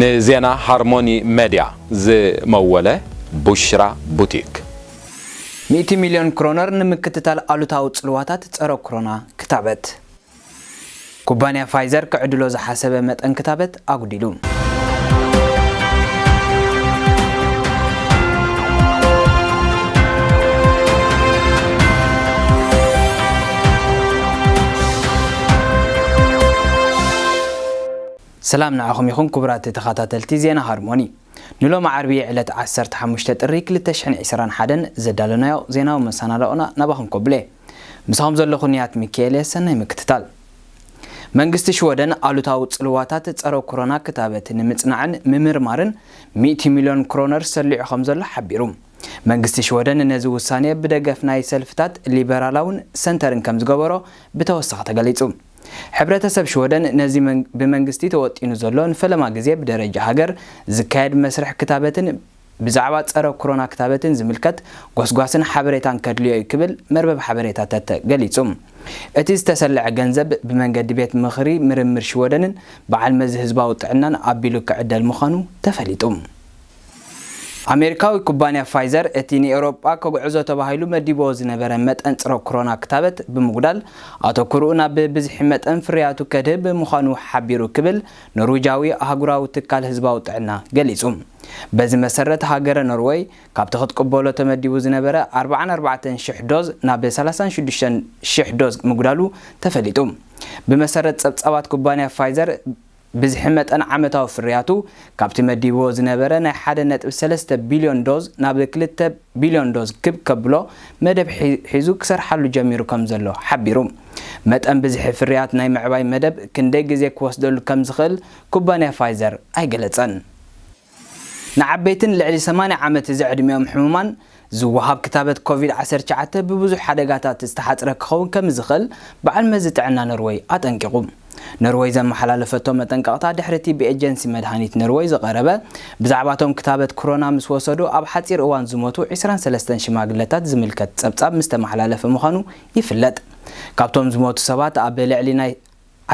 ንዜና ሃርሞኒ መድያ ዝመወለ ቡሽራ ቡቲክ። ሚእቲ ሚልዮን ክሮነር ንምክትታል ኣሉታዊ ጽልዋታት ጸረ ኮሮና ክታበት። ኩባንያ ፋይዘር ክዕድሎ ዝሓሰበ መጠን ክታበት ኣጉዲሉ። ሰላም ንዓኹም ይኹን ክቡራት ተኸታተልቲ ዜና ሃርሞኒ። ንሎሚ ዓርቢ ዕለት ዓሰርተ ሓሙሽተ ጥሪ ክልተ ሽሕን ዕስራን ሓደን ዘዳለናዮ ዜናዊ መሰናድኦና ናባኹም ኮብሌ። ምሳኹም ዘለኹ ንያት ሚካኤል እየ። ሰናይ ምክትታል። መንግስቲ ሽወደን ኣሉታዊ ጽልዋታት ጸረ ኮሮና ክታበት ንምጽናዕን ምምርማርን ሚእቲ ሚልዮን ክሮነር ሰሊዑ ከም ዘሎ ሓቢሩ። መንግስቲ ሽወደን ነዚ ውሳኔ ብደገፍ ናይ ሰልፍታት ሊበራላውን ሰንተርን ከም ዝገበሮ ብተወሳኺ ተገሊጹ። ሕብረተሰብ ሽወደን ነዚ መን- ብመንግስቲ ተወጢኑ ዘሎ ንፈለማ ግዜ ብደረጃ ሃገር ዝካየድ መስርሕ ክታበትን ብዛዕባ ጸረ ኮሮና ክታበትን ዝምልከት ጎስጓስን ሓበሬታን ከድልዮ እዩ ክብል መርበብ ሓበሬታ ተተ ገሊጹ። እቲ ዝተሰለዐ ገንዘብ ብመንገዲ ቤት ምኽሪ ምርምር ሽወደንን በዓል መዚ ህዝባዊ ጥዕናን ኣቢሉ ክዕደል ምዃኑ ተፈሊጡ። ኣሜሪካዊ ኩባንያ ፋይዘር እቲ ንኤውሮጳ ከጉዕዞ ተባሂሉ መዲብዎ ዝነበረ መጠን ጸረ ኮሮና ክታበት ብምጉዳል ኣተኩርኡ ናብ ብዝሒ መጠን ፍርያቱ ከድህብ ምዃኑ ሓቢሩ ክብል ኖርዊጃዊ ኣህጉራዊ ትካል ህዝባዊ ጥዕና ገሊጹ። በዚ መሰረት ሃገረ ኖርወይ ካብቲ ክትቅበሎ ተመዲቡ ዝነበረ ኣርባዓን ኣርባዕተን ሽሕ ዶዝ ናብ ሰላሳን ሽዱሽተን ሽሕ ዶዝ ምጉዳሉ ተፈሊጡ። ብመሰረት ጸብጻባት ኩባንያ ፋይዘር ብዝሒ መጠን ዓመታዊ ፍርያቱ ካብቲ መዲብዎ ዝነበረ ናይ ሓደ ነጥቢ ሰለስተ ቢልዮን ዶዝ ናብ ክልተ ቢልዮን ዶዝ ክብ ከብሎ መደብ ሒ- ሒዙ ክሰርሓሉ ጀሚሩ ከም ዘሎ ሓቢሩ። መጠን ብዝሒ ፍርያት ናይ ምዕባይ መደብ ክንደይ ግዜ ክወስደሉ ከም ዝኽእል ኩባንያ ፋይዘር ኣይገለጸን። ንዓበይትን ልዕሊ ሰማንያ ዓመት ዝዕድሚኦም ሕሙማን ዝወሃብ ክታበት ኮቪድ ዓሰርተ ትሽዓተ ብብዙሕ ሓደጋታት ዝተሓጽረ ክኸውን ከም ዝኽእል በዓል መዚ ጥዕና ኖርወይ ኣጠንቂቑ። ኖርወይ ዘመሓላለፈቶ መጠንቀቕታ ድሕሪ እቲ ብኤጀንሲ መድሃኒት ኖርወይ ዝቐረበ ብዛዕባቶም ክታበት ክሮና ምስ ወሰዱ ኣብ ሓጺር እዋን ዝሞቱ ዕስራን ሰለስተን ሽማግለታት ዝምልከት ጸብጻብ ምስ ተመሓላለፈ ምዃኑ ይፍለጥ። ካብቶም ዝሞቱ ሰባት ኣብ ልዕሊ ናይ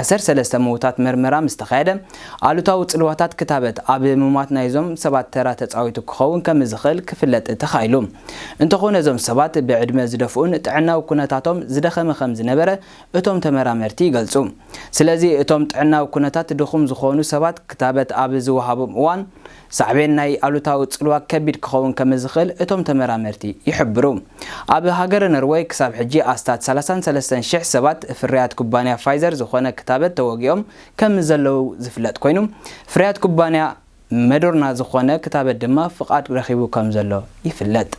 ዓሰርተ ሰለስተ ምውታት መርመራ ምስ ተኻየደ ኣሉታዊ ጽልዋታት ክታበት ኣብ ምማት ናይዞም ሰባት ተራ ተጻዊቱ ክኸውን ከም ዝኽእል ክፍለጥ ተኻኢሉ። እንተኾነ እዞም ሰባት ብዕድመ ዝደፍኡን ጥዕናዊ ኩነታቶም ዝደኸመ ከም ዝነበረ እቶም ተመራመርቲ ይገልጹ። ስለዚ እቶም ጥዕናዊ ኩነታት ድኹም ዝኾኑ ሰባት ክታበት ኣብ ዝወሃቦም እዋን ሳዕቤን ናይ ኣሉታዊ ጽልዋ ከቢድ ክኸውን ከም ዝኽእል እቶም ተመራመርቲ ይሕብሩ። ኣብ ሃገረ ኖርወይ ክሳብ ሕጂ ኣስታት ሰላሳን ሰለስተን ሽሕ ሰባት ፍርያት ኩባንያ ፋይዘር ዝኾነ ክታበት ተወጊኦም ከም ዘለዉ ዝፍለጥ ኮይኑ ፍርያት ኩባንያ መዶርና ዝኾነ ክታበት ድማ ፍቓድ ረኺቡ ከም ዘሎ ይፍለጥ።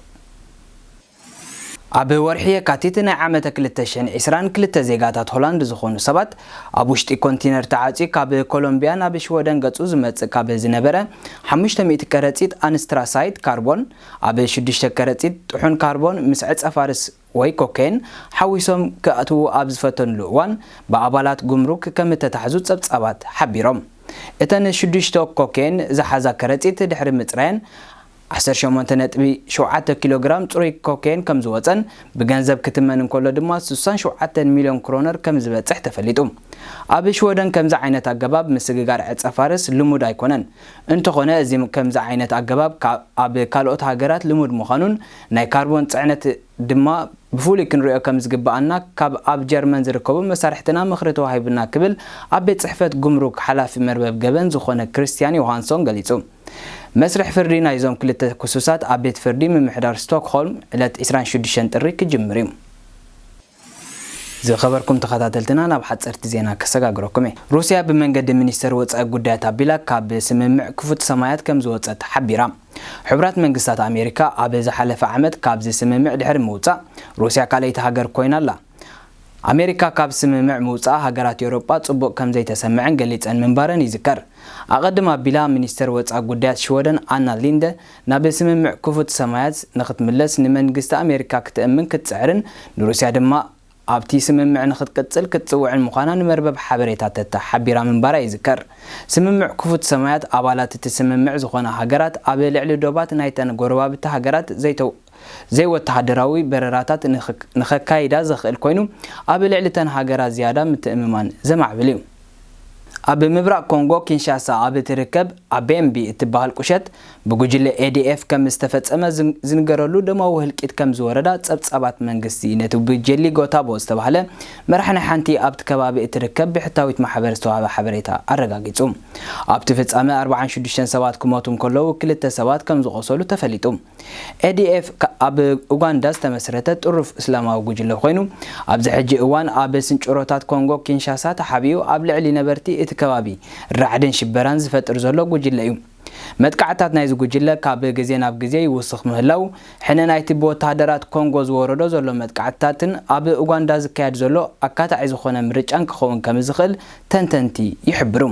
ኣብ ወርሒ የካቲት ናይ ዓመተ ክልተ ሽሕን ዕስራን ክልተ ዜጋታት ሆላንድ ዝኾኑ ሰባት ኣብ ውሽጢ ኮንቲነር ተዓጽዩ ካብ ኮሎምቢያ ናብ ሽወደን ገጹ ዝመጽእ ካብ ዝነበረ ሓሙሽተ ሚእቲ ከረጺት ኣንስትራሳይት ካርቦን ኣብ ሽዱሽተ ከረጺት ጥሑን ካርቦን ምስ ዕጸ ፋርስ ወይ ኮኬን ሓዊሶም ክኣትዉ ኣብ ዝፈተንሉ እዋን ብኣባላት ጉምሩክ ከም እተታሕዙ ጸብጻባት ሓቢሮም። እተን ሽዱሽተ ኮኬን ዝሓዛ ከረጺት ድሕሪ ምጽራየን ዓሰርተ ሸሞንተ ነጥቢ ሸውዓተ ኪሎ ግራም ጽሩይ ኮኬን ከም ዝወጸን ብገንዘብ ክትመን እንከሎ ድማ ስሳን ሸውዓተን ሚልዮን ክሮነር ከም ዝበጽሕ ተፈሊጡ። ኣብ ሽወደን ከምዚ ዓይነት ኣገባብ ምስግጋር ዕጸ ፋርስ ልሙድ ኣይኮነን። እንተኾነ እዚ ከምዚ ዓይነት ኣገባብ ካብ ኣብ ካልኦት ሃገራት ልሙድ ምዃኑን ናይ ካርቦን ጽዕነት ድማ ብፍሉይ ክንሪኦ ከም ዝግብኣና ካብ ኣብ ጀርመን ዝርከቡ መሳርሕትና ምኽሪ ተዋሂቡና ክብል ኣብ ቤት ጽሕፈት ጉምሩክ ሓላፊ መርበብ ገበን ዝኾነ ክርስትያን ዮሃንሶን ገሊጹ። መስርሕ ፍርዲ ናይዞም ክልተ ክሱሳት ኣብ ቤት ፍርዲ ምምሕዳር ስቶክሆልም ዕለት ዕስራን ሽዱሽተን ጥሪ ክጅምር እዩ። ዝኸበርኩም ተኸታተልትና ናብ ሓጸርቲ ዜና ከሰጋግረኩም እየ። ሩስያ ብመንገዲ ሚኒስተር ወጻኢ ጉዳያት ኣቢላ ካብ ስምምዕ ክፉት ሰማያት ከም ዝወጸት ሓቢራ። ሕቡራት መንግስታት ኣሜሪካ ኣብ ዝሓለፈ ዓመት ካብዚ ስምምዕ ድሕሪ ምውጻእ ሩስያ ካልኣይቲ ሃገር ኮይና ኣላ። ኣሜሪካ ካብ ስምምዕ ምውጻኣ ሃገራት ኤውሮጳ ጽቡቕ ከም ዘይተሰምዐን ገሊጸን ምንባረን ይዝከር። ኣቐድም ኣቢላ ሚኒስተር ወጻኢ ጉዳያት ሽወደን ኣና ሊንደ ናብ ስምምዕ ክፉት ሰማያት ንክትምለስ ንመንግስቲ ኣሜሪካ ክትእምን ክትጽዕርን ንሩስያ ድማ ኣብቲ ስምምዕ ንክትቅጽል ክትጽውዕን ምዃና ንመርበብ ሓበሬታ ተታ ሓቢራ ምንባራ ይዝከር። ስምምዕ ክፉት ሰማያት ኣባላት እቲ ስምምዕ ዝኾና ሃገራት ኣብ ልዕሊ ዶባት ናይተን ጎረባብቲ ሃገራት ዘይተው ዘይወተሃደራዊ በረራታት ንኸካይዳ ዘኽእል ኮይኑ ኣብ ልዕሊ ተን ሃገራት ዝያዳ ምትእምማን ዘማዕብል እዩ። ኣብ ምብራቕ ኮንጎ ኪንሻሳ ኣብ እትርከብ ኣቤምቢ እትበሃል ቁሸት ብጉጅለ ኤ ዲ ኤፍ ከም ዝተፈጸመ ዝን-፣ ዝንገረሉ ደማዊ ህልቂት ከም ዝወረዳ ጸብጻባት መንግስቲ ነቲ ብጀሊ ጎታቦ ዝተባህለ መራሕ ናይ ሓንቲ ኣብቲ ከባቢ እትርከብ ብሕታዊት ማሕበር ዝተዋህበ ሓበሬታ ኣረጋጊጹ። ኣብቲ ፍጻመ ኣርባዓን ሽዱሽተን ሰባት ክሞቱ እንከለዉ ክልተ ሰባት ከም ዝቖሰሉ ተፈሊጡ። ኤ ዲ ኤፍ ከ-፣ ኣብ ኡጋንዳ ዝተመስረተ ጥሩፍ እስላማዊ ጉጅለ ኮይኑ፣ ኣብዚ ሕጂ እዋን ኣብ ስንጭሮታት ኮንጎ ኪንሻሳ ተሓቢኡ ኣብ ልዕሊ ነበርቲ እቲ ከባቢ ራዕድን ሽበራን ዝፈጥር ዘሎ ጉጅለ እዩ። መጥቃዕትታት ናይዚ ጉጅለ ካብ ግዜ ናብ ግዜ ይውስኽ ምህላው፣ ሕነ ናይቲ ብወተሃደራት ኮንጎ ዝወረዶ ዘሎ መጥቃዕትታትን ኣብ ኡጋንዳ ዝካየድ ዘሎ ኣካታዒ ዝኾነ ምርጫን ክኸውን ከም ዝኽእል ተንተንቲ ይሕብሩ።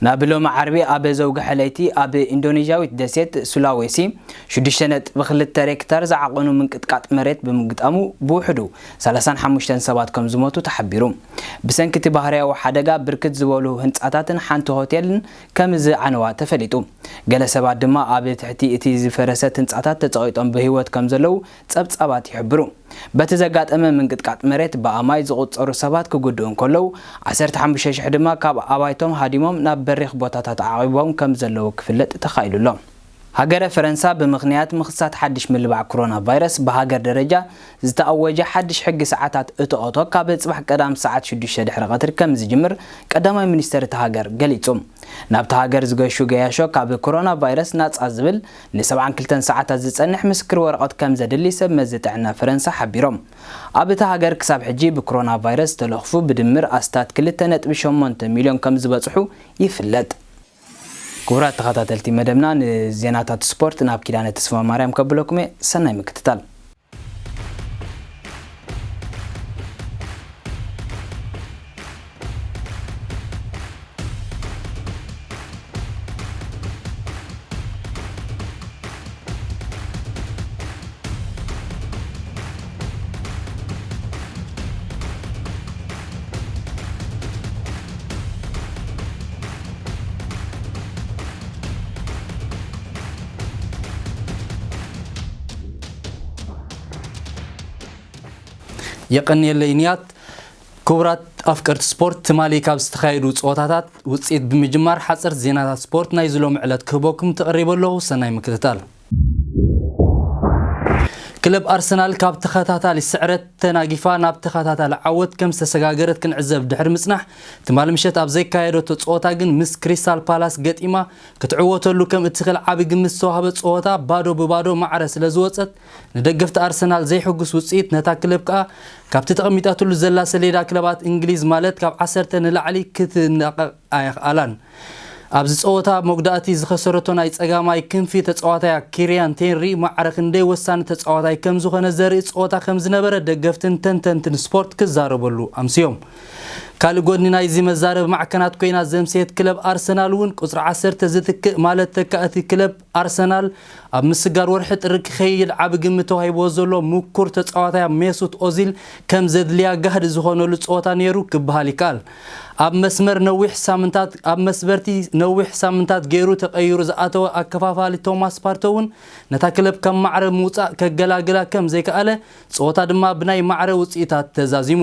ናብ ሎሚ ዓርቢ ኣብ ዘውግሐ ለይቲ ኣብ ኢንዶኔዥያዊት ደሴት ሱላዌሲ ሽዱሽተ ነጥቢ ክልተ ሬክተር ዝዓቐኑ ምንቅጥቃጥ መሬት ብምግጣሙ ብውሕዱ ሰላሳን ሓሙሽተን ሰባት ከም ዝሞቱ ተሓቢሩ። ብሰንኪ እቲ ባህርያዊ ሓደጋ ብርክት ዝበሉ ህንጻታትን ሓንቲ ሆቴልን ከም ዝዓነዋ ተፈሊጡ። ገለ ሰባት ድማ ኣብ ትሕቲ እቲ ዝፈረሰት ህንጻታት ተጸቒጦም ብህይወት ከም ዘለዉ ጸብጻባት ይሕብሩ። በቲ ዘጋጠመ ምንቅጥቃጥ መሬት ብኣማይ ዝቑጸሩ ሰባት ክጉድኡ እንከለዉ፣ ዓሰርተ ሓሙሽተ ሽሕ ድማ ካብ ኣባይቶም ሃዲሞም ናብ በሪኽ ቦታታት ዓቒቦም ከም ዘለዉ ክፍለጥ ተኻኢሉ ኣሎ። ሃገረ ፈረንሳ ብምኽንያት ምኽሳት ሓድሽ ምልባዕ ኮሮና ቫይረስ ብሃገር ደረጃ ዝተኣወጀ ሓድሽ ሕጊ ሰዓታት እትኦቶ ካብ ጽባሕ ቀዳም ሰዓት ሽዱሽተ ድሕሪ ቀትሪ ከም ዝጅምር ቀዳማይ ሚኒስተር እታ ሃገር ገሊጹ። ናብታ ሃገር ዝገሹ ገያሾ ካብ ኮሮና ቫይረስ ናጻ ዝብል ንሰብዓን ክልተን ሰዓታት ዝጸንሕ ምስክር ወረቐት ከም ዘድሊ ሰብ መዚ ጥዕና ፈረንሳ ሓቢሮም። ኣብ እታ ሃገር ክሳብ ሕጂ ብኮሮና ቫይረስ ዝተለኽፉ ብድምር ኣስታት ክልተ ነጥቢ ሸሞንተ ሚልዮን ከም ዝበጽሑ ይፍለጥ። ክቡራት ተኸታተልቲ መደብና፣ ንዜናታት ስፖርት ናብ ኪዳነ ተስፋ ማርያም ከብለኩም እየ። ሰናይ ምክትታል። የቐንየለይ ንያት። ክቡራት ኣፍቀርቲ ስፖርት፣ ትማሊ ካብ ዝተኻየዱ ጸወታታት ውጽኢት ብምጅማር ሓጸርቲ ዜናታት ስፖርት ናይዚ ሎሚ ዕለት ክህበኩም ተቐሪበ ኣለኹ። ሰናይ ምክትታል። ክለብ ኣርሰናል ካብ ተኸታታሊ ስዕረት ተናጊፋ ናብ ተኸታታሊ ዓወት ከም ዝተሰጋገረት ክንዕዘብ ድሕሪ ምጽናሕ፣ ትማሊ ምሸት ኣብ ዘካየደቶ ጸወታ ግን ምስ ክሪስታል ፓላስ ገጢማ ክትዕወተሉ ከም እትኽእል ዓቢ ግምት ዝተዋህበ ጸወታ ባዶ ብባዶ ማዕረ ስለ ዝወጸት፣ ንደገፍቲ ኣርሰናል ዘይሕጉስ ውጽኢት፣ ነታ ክለብ ከኣ ካብቲ ተቐሚጣትሉ ዘላ ሰሌዳ ክለባት እንግሊዝ፣ ማለት ካብ ዓሰርተ ንላዕሊ ክትነቕቕ ኣየኽኣላን። ኣብዚ ጸወታ መጉዳእቲ ዝኸሰረቶ ናይ ጸጋማይ ክንፊ ተጻዋታያ ኪርያን ቴንሪ ማዕረ ክንደይ ወሳኒ ተጻዋታይ ከም ዝኾነ ዘርኢ ጸወታ ከም ዝነበረ ደገፍትን ተንተንትን ስፖርት ክዛረበሉ ኣምስዮም። ካልእ ጎድኒ ናይዚ መዛረቢ ማዕከናት ኮይና ዘምስየት ክለብ ኣርሰናል እውን ቁጽሪ ዓሰርተ ዝትክእ፣ ማለት ተካእቲ ክለብ ኣርሰናል፣ ኣብ ምስጋር ወርሒ ጥሪ ክኸይድ ዓቢ ግምት ተዋሂብዎ ዘሎ ምኩር ተጻዋታይ ሜሱት ኦዚል ከም ዘድልያ ጋህዲ ዝኾነሉ ጸወታ ነይሩ ክበሃል ይከኣል። ኣብ መስመር ነዊሕ ሳምንታት፣ ኣብ መስበርቲ ነዊሕ ሳምንታት ገይሩ ተቐይሩ ዝኣተወ ኣከፋፋሊ ቶማስ ፓርቶ እውን ነታ ክለብ ካብ ማዕረ ምውጻእ ከገላግላ ከም ዘይከኣለ፣ ጸወታ ድማ ብናይ ማዕረ ውጽኢታት ተዛዚሙ።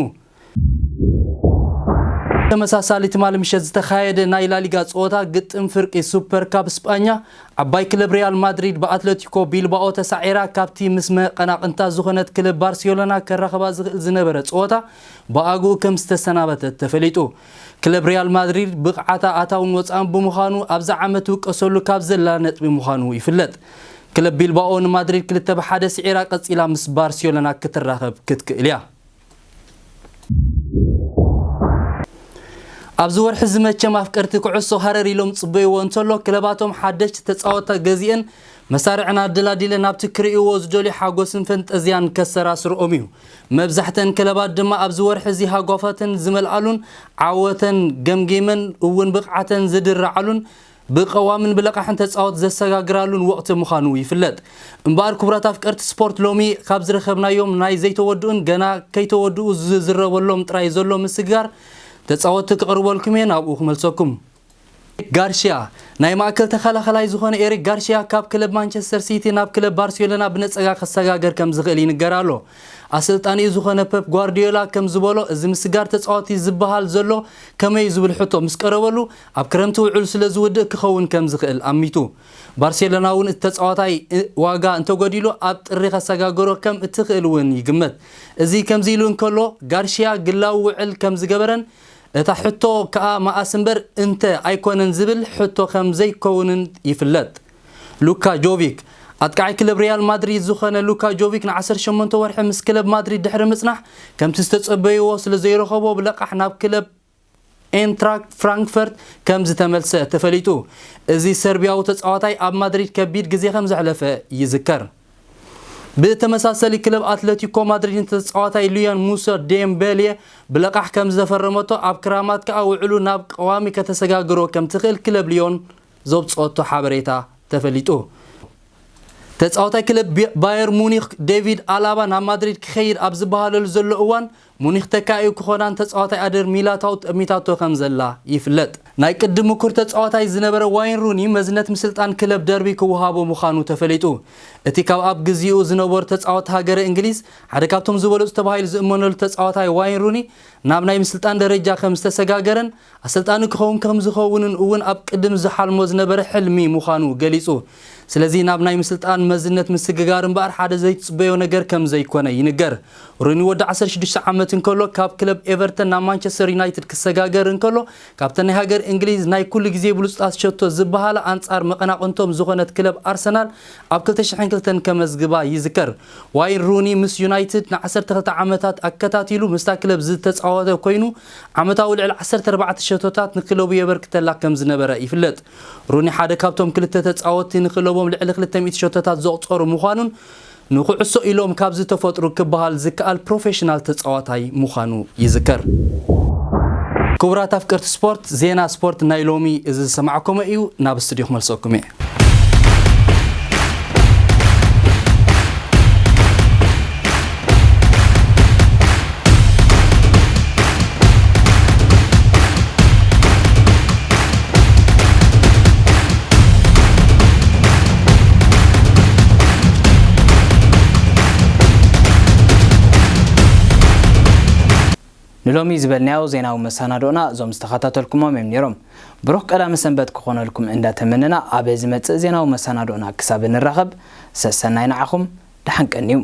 ተመሳሳሊ ትማሊ ምሸት ዝተኻየደ ናይ ላሊጋ ጸወታ ግጥም ፍርቂ ሱፐር ካፕ ስጳኛ፣ ዓባይ ክለብ ሪያል ማድሪድ ብኣትለቲኮ ቢልባኦ ተሳዒራ ካብቲ ምስ መቐናቕንታ ዝኾነት ክለብ ባርሴሎና ከራኽባ ዝኽእል ዝነበረ ጸወታ ብኣግኡ ከም ዝተሰናበተት ተፈሊጡ። ክለብ ሪያል ማድሪድ ብቕዓታ ኣታውን ወጻእን ብምዃኑ ኣብዚ ዓመት ትውቀሰሉ ካብ ዘላ ነጥቢ ምዃኑ ይፍለጥ። ክለብ ቢልባኦ ንማድሪድ ክልተ ብሓደ ስዒራ ቀጺላ ምስ ባርሴሎና ክትራኸብ ክትክእል እያ። ኣብዚ ወርሒ እዚ መቸም ኣፍቀርቲ ኩዕሶ ሃረር ኢሎም ጽበይዎ እንተሎ፣ ክለባቶም ሓደሽቲ ተጻወትታ ገዚአን መሳርዕን ኣደላዲለን ናብቲ ክርእይዎ ዝደልዩ ሓጎስን ፈንጠዝያን ከሰራስርኦም እዩ። መብዛሕተን ክለባት ድማ ኣብዚ ወርሒ እዚ ሃጓፋተን ዝመልኣሉን ዓወተን ገምጊመን እውን ብቕዓተን ዝድርዓሉን ብቐዋምን ብለቓሕን ተጻወት ዘሰጋግራሉን ወቕቲ ምዃኑ ይፍለጥ። እምበኣር ክቡራት ኣፍቀርቲ ስፖርት፣ ሎሚ ካብ ዝረኸብናዮም ናይ ዘይተወድኡን ገና ከይተወድኡ ዝዝረበሎም ጥራይ ዘሎ ምስግጋር ተጻወትቲ ክቕርበልኩም እየ፣ ናብኡ ክመልሰኩም። ጋርሺያ። ናይ ማእከል ተኸላኸላይ ዝኾነ ኤሪክ ጋርሺያ ካብ ክለብ ማንቸስተር ሲቲ ናብ ክለብ ባርሴሎና ብነጸጋ ክሰጋገር ከም ዝኽእል ይንገር ኣሎ። ኣሰልጣኒኡ ዝኾነ ፔፕ ጓርዲዮላ ከም ዝበሎ፣ እዚ ምስጋር ተጻዋቲ ዝበሃል ዘሎ ከመይ ዝብል ሕቶ ምስ ቀረበሉ፣ ኣብ ክረምቲ ውዕሉ ስለ ዝውድእ ክኸውን ከም ዝኽእል ኣሚቱ። ባርሴሎና እውን እቲ ተጻዋታይ እ-፣ ዋጋ እንተጎዲሉ ኣብ ጥሪ ከሰጋግሮ ከም እትኽእል እውን ይግመት። እዚ ከምዚ ኢሉ እንከሎ፣ ጋርሺያ ግላዊ ውዕል ከም ዝገበረን እታ ሕቶ ከኣ መኣስ እምበር እንተ ኣይኮነን ዝብል ሕቶ ከም ዘይከውንን ይፍለጥ። ሉካ ጆቪክ። ኣጥቃዓይ ክለብ ሪያል ማድሪድ ዝኾነ ሉካ ጆቪክ ን18 ወርሒ ምስ ክለብ ማድሪድ ድሕሪ ምጽናሕ፣ ከምቲ ዝተጸበይዎ ስለ ዘይረኸቦ ብለቃሕ ናብ ክለብ ኤንትራክት ፍራንክፈርት ከም ዝተመልሰ ተፈሊጡ። እዚ ሰርቢያዊ ተጻዋታይ ኣብ ማድሪድ ከቢድ ግዜ ከም ዘሕለፈ ይዝከር። ብተመሳሰሊ ክለብ ኣትለቲኮ ማድሪድ ንተጻዋታይ ሉያን ሙሰ ዴምቤሌ ብለቃሕ ከም ዘፈረመቶ፣ ኣብ ክራማት ከኣ ውዕሉ ናብ ቀዋሚ ከተሰጋግሮ ከም ትኽእል ክለብ ሊዮን ዘውጽኦቶ ሓበሬታ ተፈሊጡ። ተጻዋታይ ክለብ ቢ-፣ ባየር ሙኒክ ዴቪድ ኣላባ ናብ ማድሪድ ክኸይድ ኣብ ዝበሃለሉ ዘሎ እዋን፣ ሙኒክ ተካኢኡ ክኾናን ተጻዋታይ ኣደር ሚላታው ጠሚታቶ ከም ዘላ ይፍለጥ። ናይ ቅዲ ምኩር ተጻዋታይ ዝነበረ ዋይን ሩኒ መዝነት ምስልጣን ክለብ ደርቢ ክወሃቦ ምዃኑ ተፈሊጡ። እቲ ካብ ኣብ ግዜኡ ዝነበሩ ተጻወቲ ሃገረ እንግሊዝ ሓደ ካብቶም ዝበለጹ ተባሂሉ ዝእመነሉ ተጻዋታይ ዋይን ሩኒ ናብ ናይ ምስልጣን ደረጃ ከም ዝተሰጋገረን ኣሰልጣኒ ክኸውን ከም ዝኸውንን እውን ኣብ ቅድም ዝሓልሞ ዝነበረ ሕልሚ ምዃኑ ገሊጹ። ስለዚ ናብ ናይ ምስልጣን መዝነት ምስግጋር እምበኣር ሓደ ዘይትጽበዮ ነገር ከም ዘይኮነ ይንገር። ሩኒ ወዲ 16 ዓመት እንከሎ ካብ ክለብ ኤቨርተን ናብ ማንቸስተር ዩናይትድ ክሰጋገር እንከሎ፣ ካብተን ናይ ሃገር እንግሊዝ ናይ ኩሉ ግዜ ብሉጻት ሸቶ ዝበሃላ ኣንጻር መቐናቕንቶም ዝኾነት ክለብ ኣርሰናል ኣብ 2002 ከመዝግባ ይዝከር። ዋይን ሩኒ ምስ ዩናይትድ ን12 ዓመታት ኣከታቲሉ ምስታ ክለብ ዝተጻወተ ኮይኑ፣ ዓመታዊ ልዕሊ 14 ሸቶታት ንክለቡ የበርክተላ ከም ዝነበረ ይፍለጥ። ሩኒ ሓደ ካብቶም ክልተ ተጻወትቲ ንክለቦም ልዕሊ 200 ሸቶታት ዘቑጸሩ ምዃኑን ንኩዕሶ ኢሎም ካብ ዝተፈጥሩ ክበሃል ዝከኣል ፕሮፌሽናል ተጻዋታይ ምዃኑ ይዝከር። ክቡራት ኣፍቀርቲ ስፖርት፣ ዜና ስፖርት ናይ ሎሚ እዚ ዝሰማዕኩሞ እዩ። ናብ ስቱዲዮ ክመልሰኩም እየ። ንሎሚ ዝበልናዮ ዜናዊ መሰናዶና እዞም ዝተኸታተልኩሞም እዮም ነይሮም። ብሩኽ ቀዳመ ሰንበት ክኾነልኩም እንዳተመነና፣ ኣብ ዝመጽእ ዜናዊ መሰናዶና ክሳብ እንራኸብ፣ ሰሰናይ ንዓኹም፣ ደሓን ቀንዩ።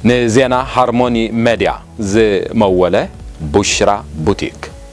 ንዜና ሃርሞኒ መድያ ዝመወለ ቡሽራ ቡቲክ።